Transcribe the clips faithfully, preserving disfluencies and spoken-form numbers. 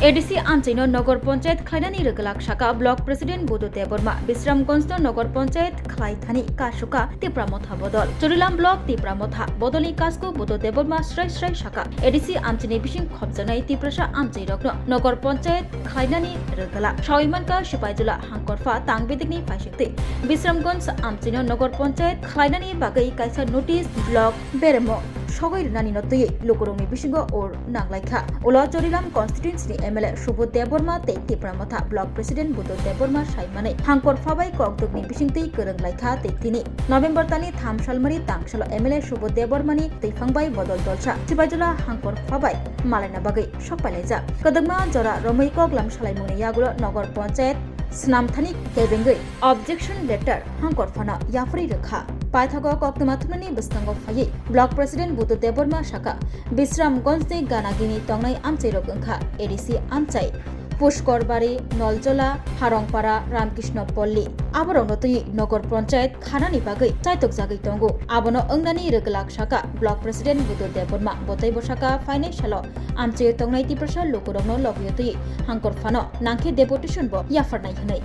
A D C amchaino Nogor Panchayat khlainani rwgwlak saka Block President Budu Debbarma. Bisramganjno Nogor Panchayat khlai thani kasuka Tipra Motha bodol. Chorilam Block Tipra Motha bodolni kasko Budu Debbarma srai srai saka A D C amchaini bising khopjaknai Tiprasa amchairokno Nogor Panchayat khlainani rwgwlak. Sawi mankha Sipaijula Hangkorpha tang bidikni phaisingtwi Bisramganj amchaino Nogor Panchayat khlainani bagwi kaisa notice block beremo sogwi rwnanino twiwi lukurokni bisingo ur nanglaikha. Ulo Chorilam constituency ni M L A Subodh Debbarma tei Tipra Motha Block President Budu Debbarma saimani Hangkorpha bai kokdwkni bisingtwi kwrwnglaikha tei tini November talni tham salmari tangsalo M L A Subodh Debbarmani twiphang bai bodol dolsa Sipaijula Hangkorpha bai malaina bagwi sokpailaijak. Kwdwkma jora romwi koklam salaimungni yagulo Nogor Panchayat swnamthani kebengwi objection letter Hangkorphano yapharwi rwkha. Paithago koktwma thumnani bwskango phaiwi Block President Budu Debbarma saka, Bisramganjni ganagini tongnai amchairok wngkha A D C amchai, Pushkorbari, Noljola, Harongpara, Ramkrishna Polli. Aborokno twiwi Nogor Panchayat khanani bagwi chaitokjagwi tongo. Abono wngnani rwgwlak saka Block President Budu Debbarma. Bo teibo saka phainai salo amchaio tongnai Tiprasa lukurokno lobio twiwi Hangkorphano nangkhe deputation bo yapharnai hwnwi.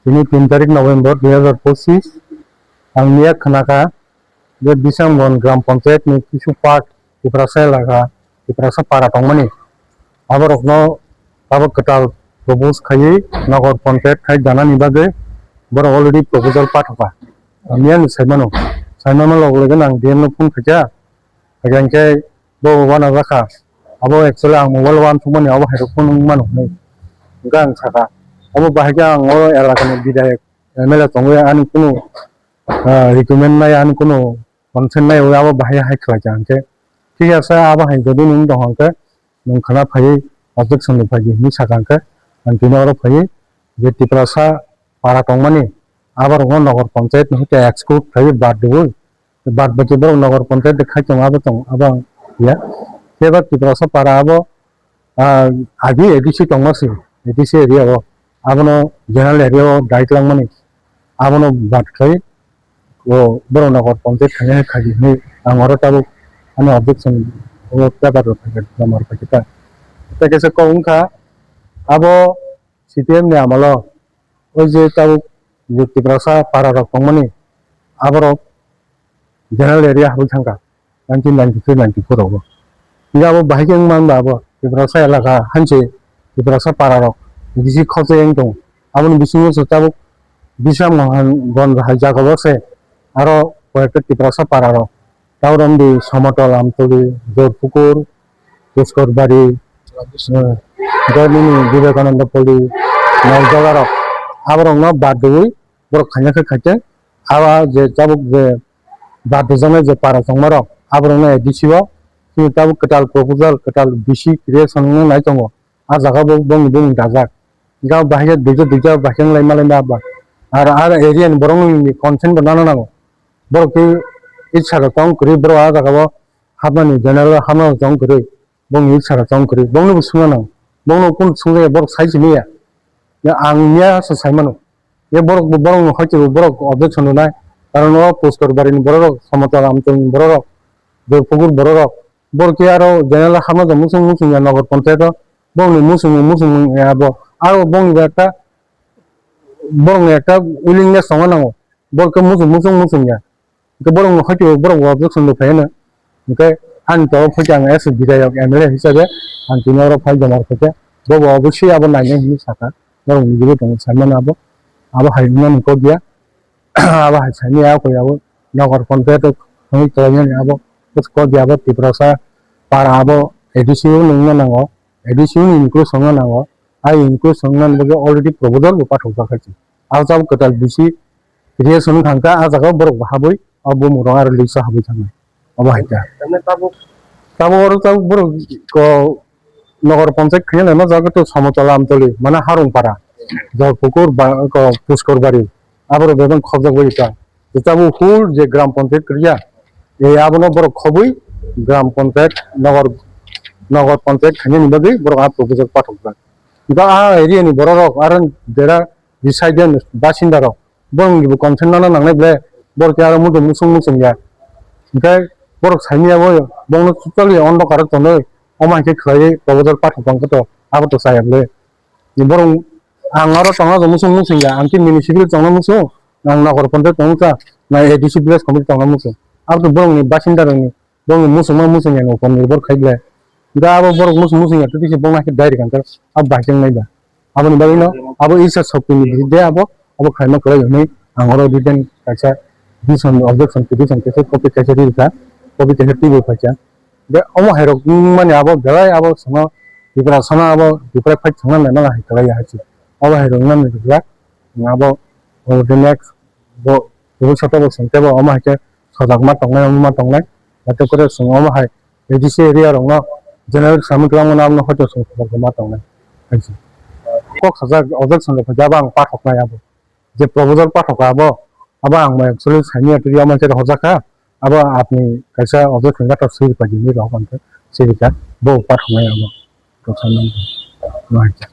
Tini tin tarik November dui hazar pochis, ang miya khwnakha je Bisramganj Gram Panchayat ni kisu part Tiprasa elaka, Tiprasa para tongmani, aborokno tabuk kwtal propose khaiwi Nogor Panchayat khai danani bagwi borok already proposal pathoka. Ang miya ni saimano, saimano log loge ang D M no phone khaikha, khaikha hwnkhe bo uanajakha. Abo actually ang mobile uansukmani abo hai rok phone wng mano hinwi hwnkhe ang sakha. Abo bahai khe ang o elakani bidhayok M L A tongwi ani kunu, ah, recommend nai ani kunu consent nai abo bahai hai khlai kha hwnkhe. Thik ase abo hai jodi nwng tong hwnkhe nwng khwna phaiwi objection rw phai di hinwi sakha hwnkhe ang tini oro phaiwi je Tiprasa para tongmani aborokno Nogor Panchayat ni hwnkhe exclude khaiwi bad rwui. Bad baki borok Nogor Panchayat de khai tongo, abo tong, abo ang ya. Kebo Tiprasa para abo, ah, agi A D C tongma se, A D C area o. Abono general area o dai twlangmani. Abono bad khai, o borok Nogor Panchayat khaina hai khaidi hinwi ang oro tabuk ani objection o paper rok khaikha, joma rok khaikha ta. Tei kaisa kok wngkha, abo C P M ni amolo, o je tabuk je Tiprasa para rok tongmani, aborok general area habwi thangkha nineteen ninety-three ninety-four rogo. Hingke abo bahai khe wngma wngba abo Tiprasa elaka hanse Tiprasa para rok bisi khorsa yang tongo. Aboni bisingo se tabuk Bisramganj hai jaga o se aro koyekta Tiprasa para rok. Tauramdi, Samotol, Amtoli, Jorpukur, Puskorbari, eh, Dormini, Vivekananda Poli, Naljagarok, aborokno bad rwui borok khaina khe khaikhe, abo je tabuk je bad rwjaknai je para chongmarok, aborokno A D C o chini tabuk kwtal proposal, kwtal bisi creation wngna nai tongo. A jaga bo bongni bumung dajak. Hingke abo bahai khe duija duija bahai khe wng lai ma lai ma ba. Ar, ar area ni borok ni consent bo nana nango. Borok khe itsa rok tong kwrwi, borok a jaga o hapnani general hapna rok tong kwrwi, bongni itsa rok tong kwrwi, bongni bo swngna nango, bongno kunu swngya, borok sai simi ya, ya ang ya se sai mano, ya borok bo, borok no hoi borok objection rwnai, karon o Puskor Bari ni borok rok, Samotol Amtol ni borok rok, Joypukur borok rok, borok khe aro general hapna rok muchung muchung ya Nogor Panchayat o, bongni muchung muchung ya bo, aro bongni bo ekta, borok ni ekta willingness tongna nango, borok khe muchung muchung muchung ya. Hingke borok no hoi khe borok bo objection bo khaiyano. Hingke ani toro phai khe ang as a bidhayok M L A hisabe ang tini oro phai joma rw khaikhe. Bo bo obosui abo nainai hinwi sakha. Borok ni bwrwi tongo saimano abo. Abo hai wngmani kok ya. Abo hai saimanya koi abo. Nogor Panchayat o thangwi kalaimani abo. Kok ya abo Tiprasa para abo A D C o nungna nango. A D C o ni include songna nango. A include songna bagwi already proposal bo pathok jakha. Abo jabo kwtal bisi creation wng thangkha, ah jaga o borok bo habwi, o bumung rok aro lisa habwi thangkha. Obo hai kha. Tamni tabuk, tabuk oro tabuk borok ko Nogor Panchayat khaiya naima jaga to Samotala Amtoli, mane Harungpara, Jorpukur ba, ko Puskor Bari, aborok bebak khobjak bai kha. Tabuk whole je Gram Panchayat kwrwiya, e abono borok khobwi Gram Panchayat, Nogor, Nogor Panchayat khainani bagwi borok ah proposal pathokjak. Hingkhe ah area ni borok rok aro jera resident basinda rok borok ni bo consent nana nangnai ble borok khe aro muchung muchung muchung ya. Hingkhe borok saimanya bo bongno totally ondokar o tonwi omo hai khe khlaiwi proposal pathok tongkhe to abo to saya bole. Ni borok ang aro tongna muchung muchung ya, ang ki municipal tongna muchung, ang nogor panchayat tongna muchung, na A D C village committee tongna muchung. Abo to borok ni basinda rok ni, borok ni muchung ma muchung ya, upor nirbhor khai bole. Ga abo borok muchung muchung ya, to tisi borok na khe direct ang khe abo bahai nai ba. Aboni bagwi no abo Isor shokti ni biruddhe abo, abo khlaima kwlai hwnwi ang oro written kaisa petition, objection petition kaisa copy kaisa ri rwkha, copy kaisa twiwi phaikha. De omo hai rok wngmani abo belai abo sono Tiprasa no abo Tipra fight thangna naimani hai kwlai ya hai se. Abo hai rok wngmani rwkha abo, abo the next bo bhobishoto bo chwng teibo omo hai khe sojak ma tongnai, omo ma tongnai. Jate kore chwng omo hai A D C area rok no generate khlaimani kwbangma no abono hoito chwng sojak ma tongnai hai se. Kok sajak objection rok khe abo ang pathok nai abo. Je proposal pathok abo, abo ang mai actually saini atwi omo khe horjak kha. Abo apni kaisa objection letter swi rwkha, jini rok ang khe swi rwkha. Bo pathok nai abo. Rok sanmani.